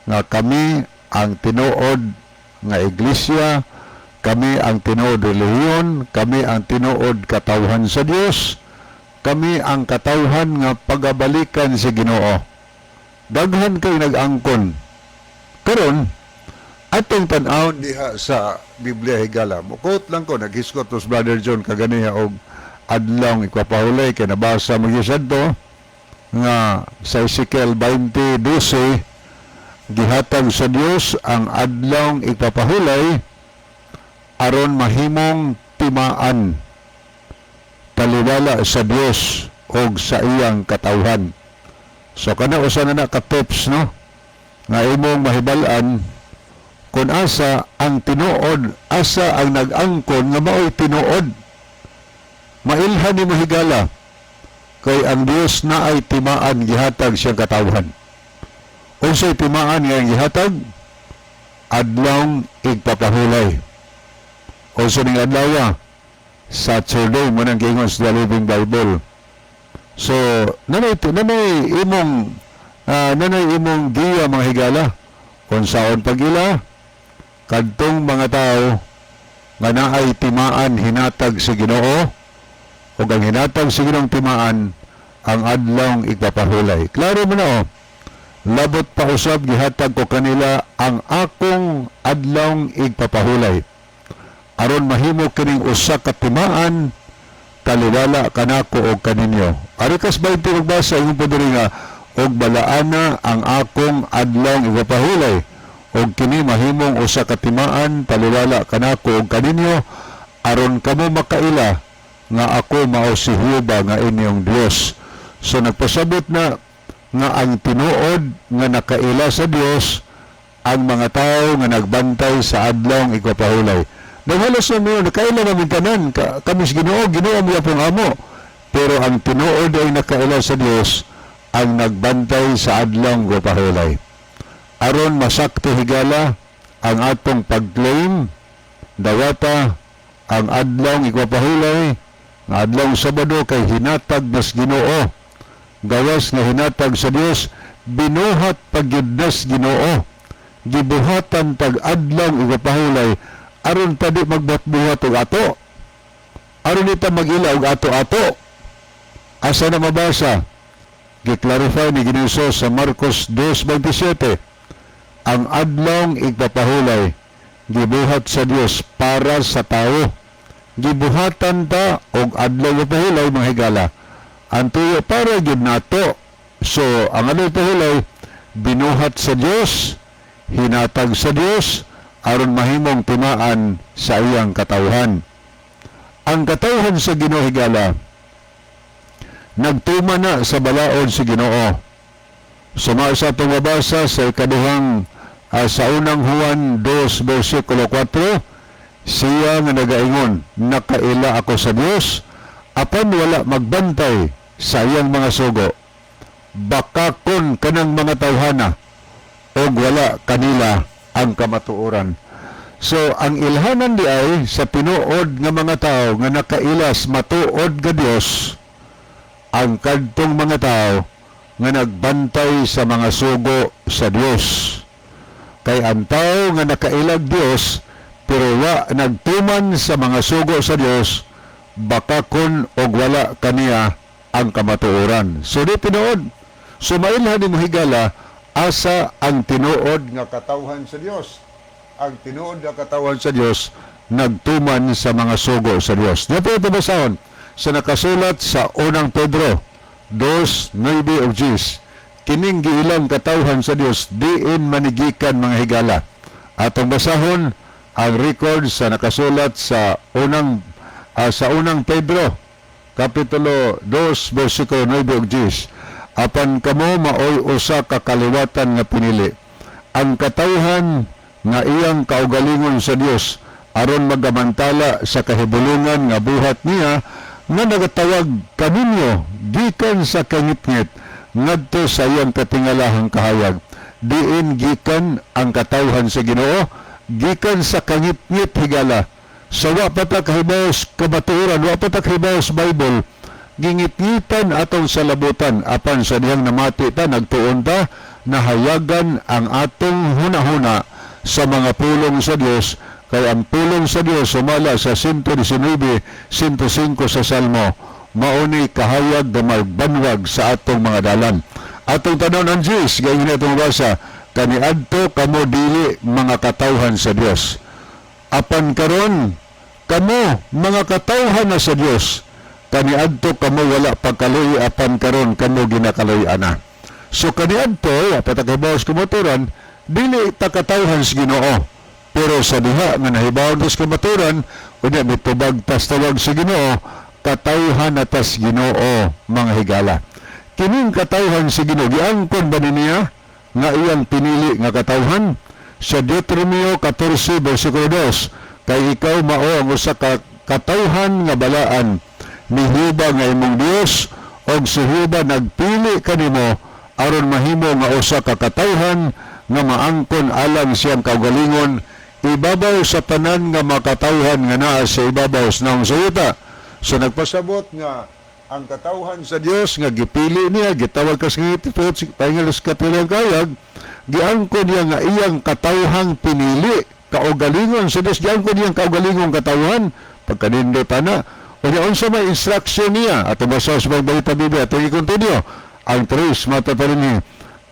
nga kami ang tinuod nga iglesia, kami ang tinuod relihiyon, kami ang tinuod katawhan sa Dios, kami ang katawhan nga pagabalikan si Ginoo. Daghan kay nag-angkon. Karon, atong tan-awon diha sa Biblia, higala. Mukot lang ko, naghisgot tos Brother John kaganiha og adlaw ipapahulay kay nabasa magyusad to nga sa Ezekiel 20:12 gihatag sa Dios ang adlaw ipapahulay aron mahimong timaan taliwala sa Dios og sa iyang katawhan. So kana usa na na ka tips, no, nga imong mahibal-an kung asa ang tinuod, asa ang nag-angkon nga maoy tinuod. Mailhan nimo, higala, kay ang Dios na ay timaan gihatag siyang katawhan. Unsay timaan nga ang gihatag? Adlawng igpapahulay. Unsa ning adlaw? Saturday mo nang giingon sa The Living Bible. So, nanay imong giya, mga higala, kung saon pagila kadtong mga tao nga naay timaan hinatag sa Ginoo ug ang hinatag sa Ginoong timaan ang adlawng igpapahulay. Klaro mo na, oh. Labot pa usab gihatag ko kanila ang akong adlawng igpapahulay aron mahimo kining usa ka timaan taliwala kanako og kaninyo. Ari kas 20 magbasa imong po diri nga og balaana ang akong adlawng igpapahulay og kini mahimong usa ka timaan taliwala kanako og kaninyo aron kamo makaila nga ako mao si Jehova nga inyong Dios. So nagpasabot na nga ang tinuod nga nakaila sa Dios ang mga tao nga nagbantay sa adlawng igpapahulay. Naghalos na mo, nakaila namin tanan, kami sa Ginoo, Ginoo mo pong amo. Pero ang tinuod ay nakaila sa Dios ang nagbantay sa adlawng igpapahulay. Aron masakto, higala, ang atong pag-claim, dawata ang adlawng igpapahulay, ang adlawng Sabado kay hinatag nas Ginoo. Gawas nga hinatag sa Dios, binuhat pagyud nas Ginoo. Gibuhatan tag adlawng igpapahulay aron ta di magbuhat-buhat og ato. Aron di ta mag-ila og ato-ato. Asa na mabasa? Gi-clarify ni Ginoo sa Marcos 2:27 ang adlawng igpapahulay gibuhat sa Dios para sa tao. Gibuhatan ta og adlaw igpapahulay, mga higala. Ang tuyo para gyud nato. So ang adlaw igpapahulay binuhat sa Dios, hinatag sa Dios aron mahimong timaan sa iyang katawhan. Ang katawhan sa Ginoo, higala, nagtuma na sa balaod sa Ginoo. Suma sa atong mabasa sa ikaduhang sa unang Juan 2 versikulo 4, siya nga nagaingon, "Nakaila ako sa Dios," apan wala magbantay sa iyang mga sugo, bakakon kanang mga tawhana og wala kanila ang kamatuoran. So ang ilhanan di ay sa tinuod nga mga tao nga nakailas matuod nga Dios ang kadtong mga tao nga nagbantay sa mga sugo sa Dios. Kay ang tao nga nakailag Dios pero wa nagtuman sa mga sugo sa Dios, bakakon og wala kaniya ang kamatuoran. So di tinuod. So mailhan nimo, higala, asa ang tinuod nga katawhan sa Dios. Ang tinuod nga katawhan sa Dios nagtuman sa mga sugo sa Dios. Di ito basahon sa nakasulat sa unang Pedro 2:9 ug 10. Kining giilang katawhan sa Dios diin manigikan, mga higala. Atong basahon ang record sa nakasulat sa unang Pedro kapitulo 2 bersikulo 9 ug 10. Apan kamo maoy usa ka kaliwatan nga pinili, ang katawhan nga iyang kaugalingon sa Dios, aron magamantala sa kahibulungan nga buhat niya nga nagatawag kaninyo gikan sa kangitngit ngadto sa iyang katingalahang kahayag. Diin gikan ang katawhan sa Ginoo? Gikan sa kangitngit, higala. Sa wa pa ta kahibaw sa kamatuoran, wa pa ta kahibaw sa Bible, gingitngitan atong salabutan, apan sa dihang namati ta, nagtuon ta, nahayagan ang atong hunahuna sa mga pulong sa Dios, kay ang pulong sa Dios sumala sa 119, 105 sa Salmo, mauni kahayag na magbanwag sa atong mga dalan. Atong tanon ang Diyos, gayon na itong basa, kaniadto kamo dili mga katawhan sa Dios. Apan karon kamo mga katawhan na sa Dios. Kaniadto kamo wala pagkaluoy, apan karon kamo ginakaluoy ana. So kaniadto, wa pa ta kahibaw sa kamatuoran, dili ta katawhan sa Ginoo. Pero sa diha nga nahibaw ta sa kamatuoran, unya mitubag tas tawag sa Ginoo, katawhan na tas Ginoo, mga higala. Kining katawhan sa Ginoo, giangkon ba ni niya nga iyang pinili nga katawhan? Sa Deuteronomio 14 versikulo 2, kay ikaw mao ang usa ka katawhan nga balaan ni Jehova nga imong Dios, og si Jehova nagpili kanimo aron mahimo nga usa ka katawhan nga maangkon alang siyang kaugalingon ibabaw sa tanan nga makatawhan nga naa sa ibabaw sa naong sa yuta. So nagpasabot nga ang katawhan sa Dios nga gipili niya, gitawag kas nga pahingalos katulang kayag, giangkon niya nga iyang katawhang pinili, kaugalingon sa Dios, giangkon niyang kaugalingong katawhan, pagkanindot ana. Unya unsa may instruction niya? Ato basa sa Balita Biblia, atong i-continue. Ang tres mata pa rin niya,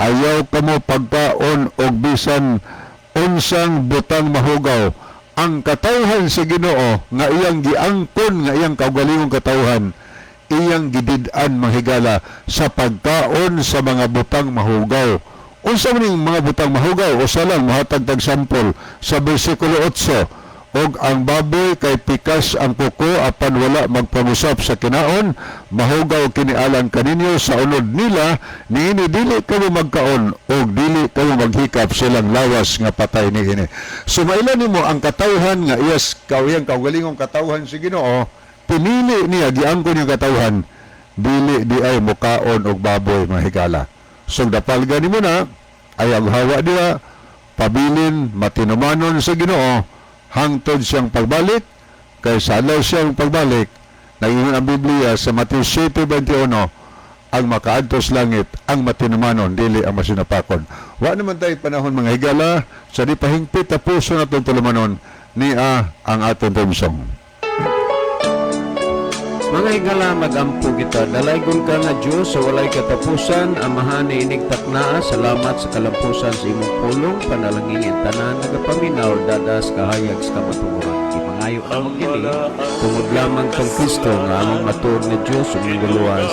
ayaw kamo pagkaon og bisan unsang butang mahugaw. Ang katawhan sa Ginoo nga iyang giangkon nga iyang kaugalingong katawhan, iyang gidid-an, mga higala, sa pagkaon sa mga butang mahugaw. Unsa man ning mga butang mahugaw? Usa lang mohatag tag sample sa bersikulo 8. Og ang baboy kay pikas ang kuko apan wala magpangusap sa kinaon, mahugaw kini alang kaninyo. Sa unod nila niini dili kamo magkaon og dili kamo maghikap silang lawas nga patay niini. So maila nimo ang katawhan nga iyas kawiyang kaugalingong katawhan si Ginoo, pinili niya, giangkon niyang katawhan, dili di ay mukaon og baboy, mga higala. So dapalga nimo na ay ang hawa diha pabilin matinumanon sa Ginoo hangtod siyang pagbalik, kay sa adlaw siyang pagbalik, nagingon ang Biblia sa Mateo 7:21, ang makaadto sa langit ang matinumanon, dili ang masinapakon. Wa naman tayo panahon, mga higala, sa di pahingpit ta puso natong tulumanon niya ang atong theme song.
Mga higala, magampo kita. Dalaygon ka nga Diyos sa walay katapusan, Amahan ni inig taknaa, salamat sa kalampusan sa imong pulong, panalangin ang tanan nagapaminaw dadas kahayag sa kamatuoran. Imangayo ang kini, tungod lamang kang Kristo nga among matuod nga Diyos ug manluluwas.